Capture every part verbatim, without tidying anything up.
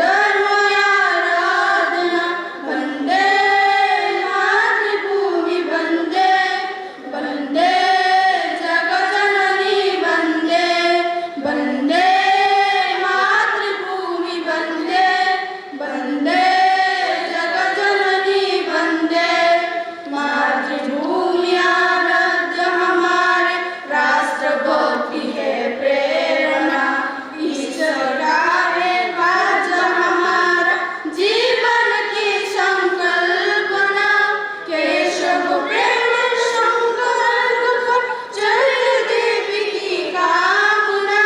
धर्म आराधना। वन्दे मातृभूमि वन्दे, वन्दे जगजननी वन्दे, वन्दे मातृभूमि वन्दे, वन्दे जगजननी वन्दे। मातृभूमि आराध्य हमारे, राष्ट्रभक्ति है प्रेरणा। ईश्वर का है कार्य हमारा, जीवन की संकल्पना। केशव प्रेम संकल्प पर चल देवी की कामना।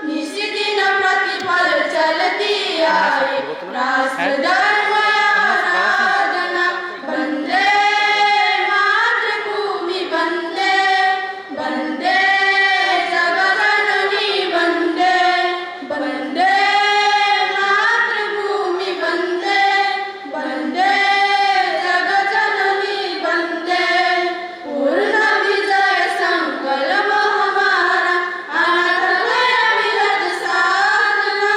निशिदिन प्रतिपल चलती आए, राष्ट्र धर्म आराधना। वन्दे मातृभूमि वन्दे, वन्दे जगजननी वन्दे, वन्दे मातृभूमि वन्दे, वन्दे जगजननी वन्दे। पूर्ण विजय संकल्प हमारा, अनाथ गया विरत साधना।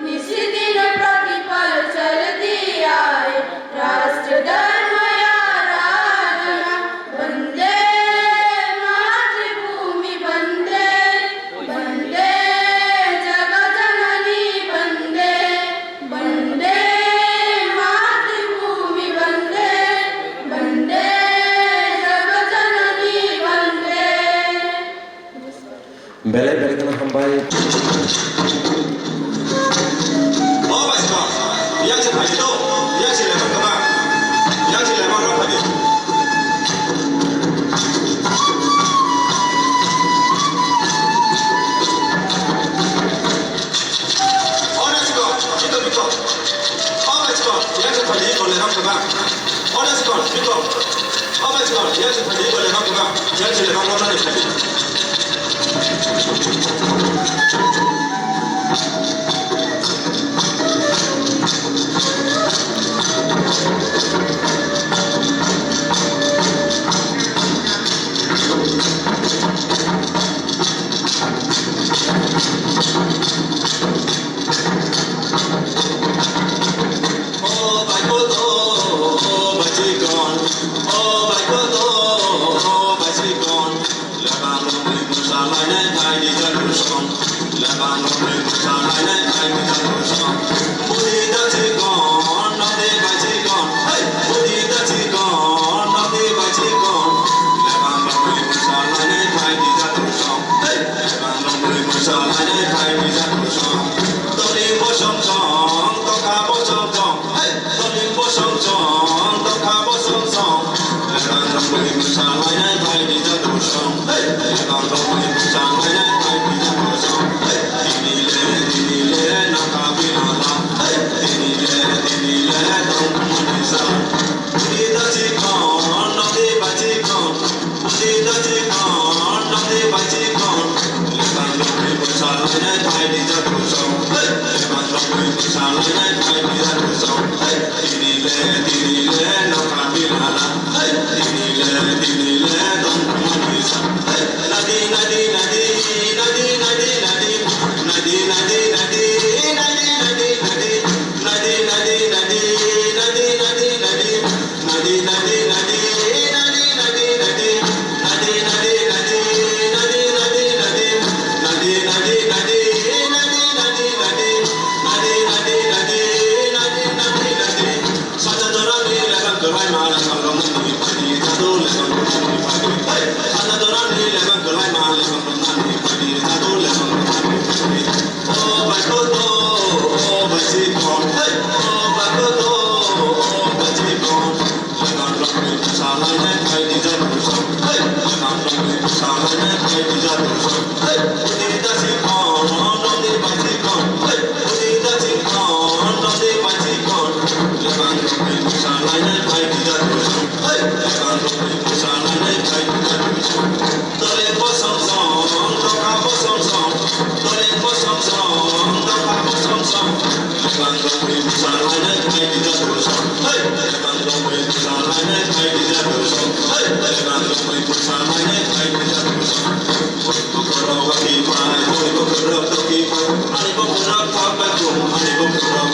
निशिदिन प्रतिपल चलती आए, राष्ट्र धर्म आराधना। वन्दे मातृभूमि वन्दे, वन्दे जगजननी वन्दे, वन्दे मातृभूमि वन्दे, वन्दे जगजननी वन्दे। Belai belai kheno hambai. O bai siko, yang se phaidi to, yang se lemang kama, yang se lemang rok phaidi. O bai siko, siko, siko. O bai siko, yang se phaidi to lemang kama. O bai siko, siko. O bai siko, yang se phaidi to lemang kama, yang se lemang rok phaidi. O bai koto, o bai chikon, o bai koto, o bai chikon. Lebang rongwi mwsalainai phaidi jadu song. Lebang rongwi mwsalainai phaidi jadu song. Budi da chikon, nadi bai chikon. Hey! Budi da chikon, nadi bai chikon. Lebang rongwi mwsalainai phaidi jadu song. Hey! Lebang rongwi mwsalainai phaidi jadu song. Toni bosong song, tokha bosong song. Hey! Toni bosong song, tokha bosong song. Lebang rongwi mwsalainai phaidi jadu song. Hey! Lebang rongwi mwsalainai phaidi jadu song. Hey! Tini le, tini le, nokha bilala. Hey! Tini le, tini le, tongmani sa. Budi da chikon, nadi bai chikon. Budi da chikon, nadi bai chikon. Lebang rongwi mwsalainai phaidi jadu song. Hey! Lebang rongwi mwsalainai phaidi jadu song. Hey! Tini le, tini le, nokha bilala. Hey! Tini le, tini le, tongmani sa. Hey! Nadi, nadi, nadi, nadi, nadi, nadi. Nadi, nadi, nadi, nadi, nadi, nadi. Nadi, nadi, nadi, nadi, nadi, nadi. Nadi, nadi, nadi, nadi, nadi, nadi. Nadi, nadi, nadi, nadi, nadi, nadi. Nadi, nadi, nadi, nadi, nadi, nadi. Nadi, nadi, nadi, nadi, nadi, nadi. Sanja jorani lebang kwlaima lebang rongmani phaidi jadu lebang rongmani phaidi. Hey! Sanja jorani lebang kwlaima lebang rongmani phaidi jadu lebang rongmani phaidi. O bai koto, o bai chikon, hey! O bai koto, o bai chikon. Lebang rongwi mwsalainai phaidi jadu song, hey! Lebang rongwi mwsalainai phaidi jadu song, hey! Budi da chikon, nadi bai chikon, hey! Budi da chikon, nadi bai chikon. Lebang rongwi mwsalainai phaidi jadu song, hey! Lebang rongwi mwsalainai phaidi jadu song. Tole bosong song, tokha bosong song. Tole bosong song, tokha bosong song. Lebang rongwi mwsalainai phaidi jadu song. Hey! Lebang rongwi mwsalainai phaidi jadu song. Hey! Lebang rongwi mwsalainai phaidi jadu song. Bokhorok waki pai, boi bokhorok toki pai. Ani bokhorok thok bai kum, ani bokhorok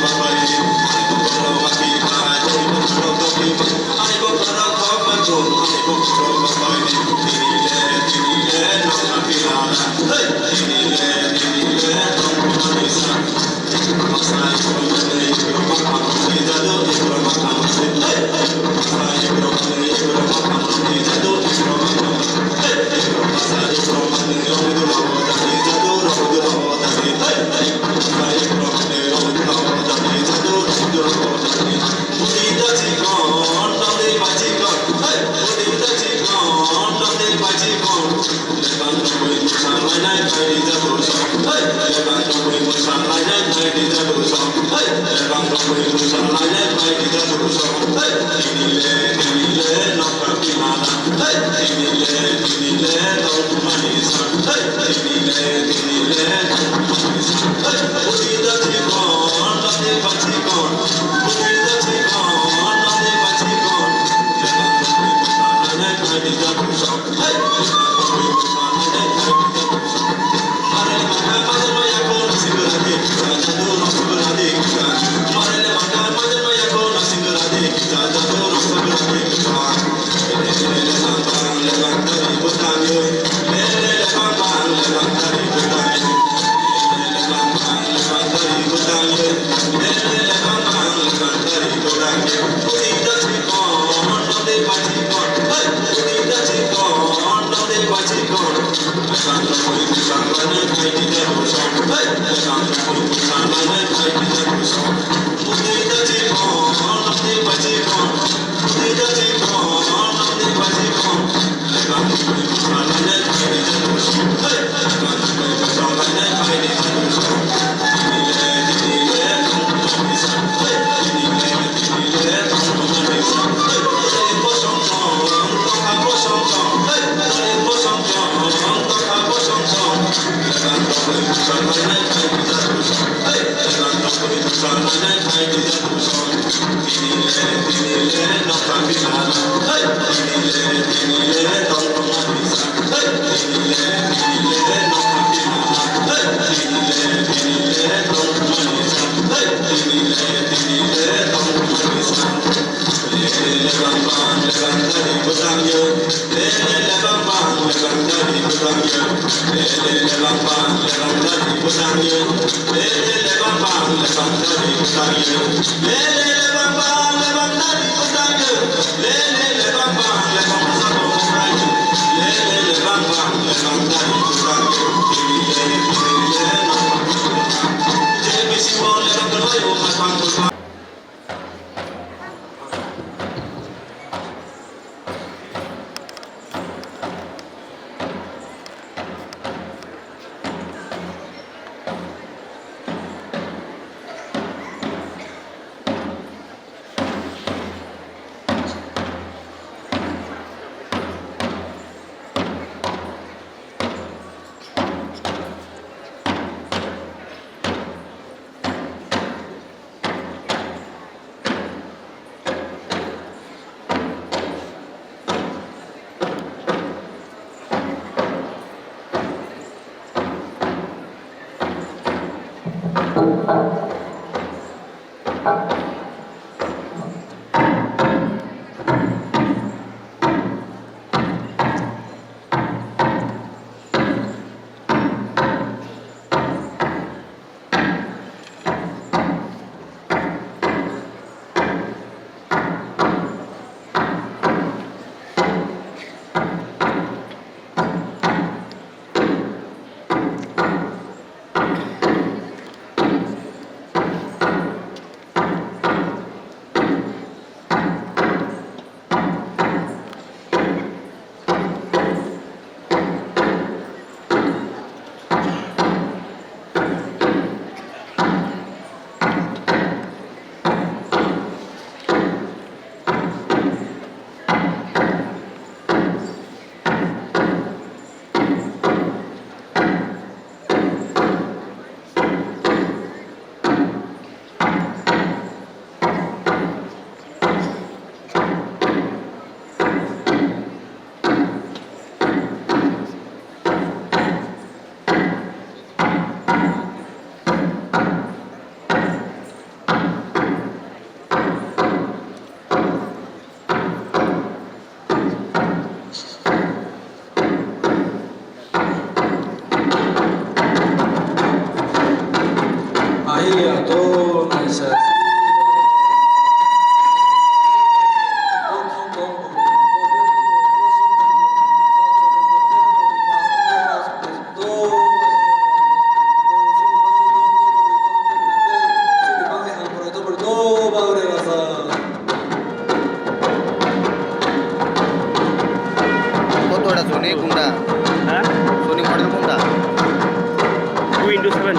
Into seven,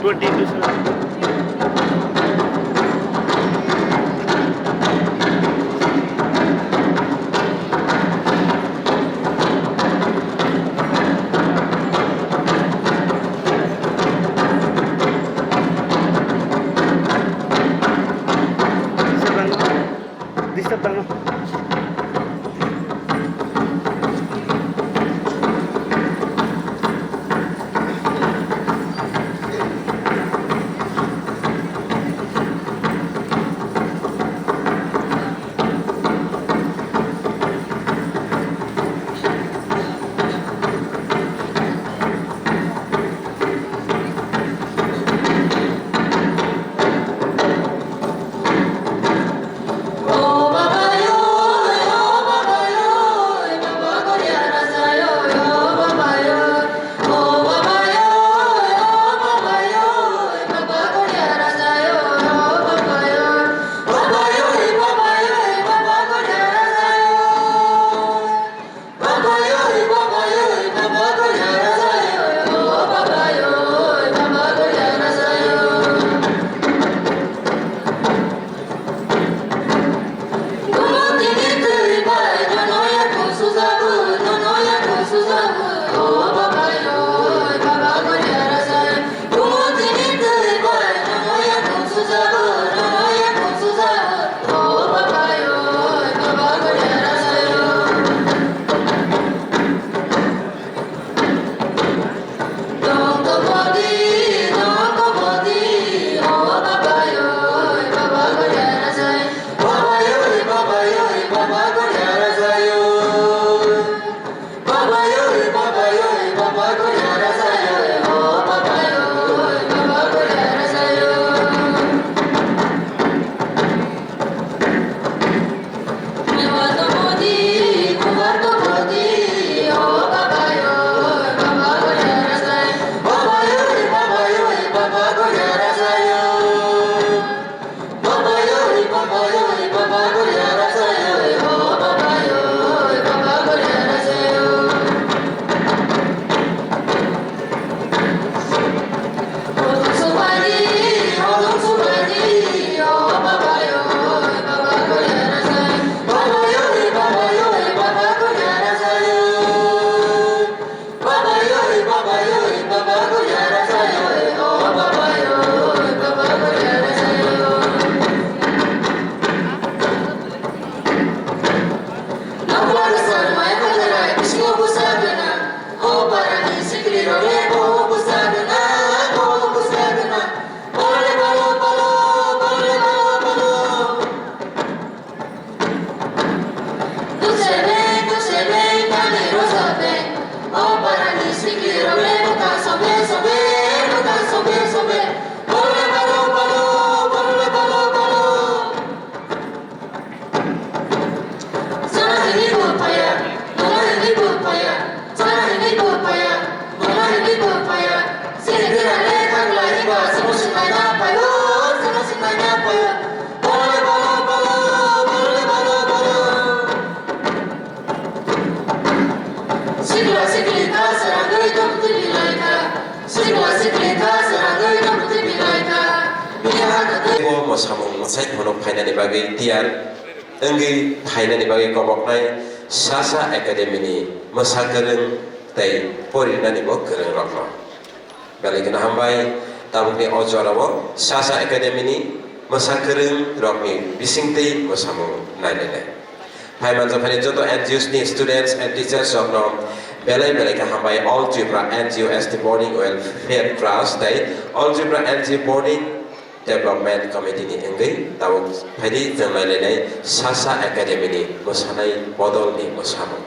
twenty into seven. Seven. Disturb tangno. Sikla sikli kha srangwi tongtwi bilaikha. Sikla sikli kha srangwi tongtwi bilaikha. Bo mwsamung mwsai phunuk phainani bagwi tiyar wngwi phainani bagwi koboknai Sasa Academy ni mwsa kwrwng tei porinani bo kwrwng rokno. Belai kheno hambai, tabukni o jorao Sasa Academy ni mwsa kwrwng rokni bisingtwi mwsamung nainai. Phai manjakphani joto N G Os ni students and teachers rokno belai belai khe hambai, All Tripura N G O S T Boarding Welfare Trust tei All Tripura N G O Boarding Development Committee ni wngwi tabuk phaidi chwng nailainai Sasa Academy ni mwsanai bodol ni mwsamung.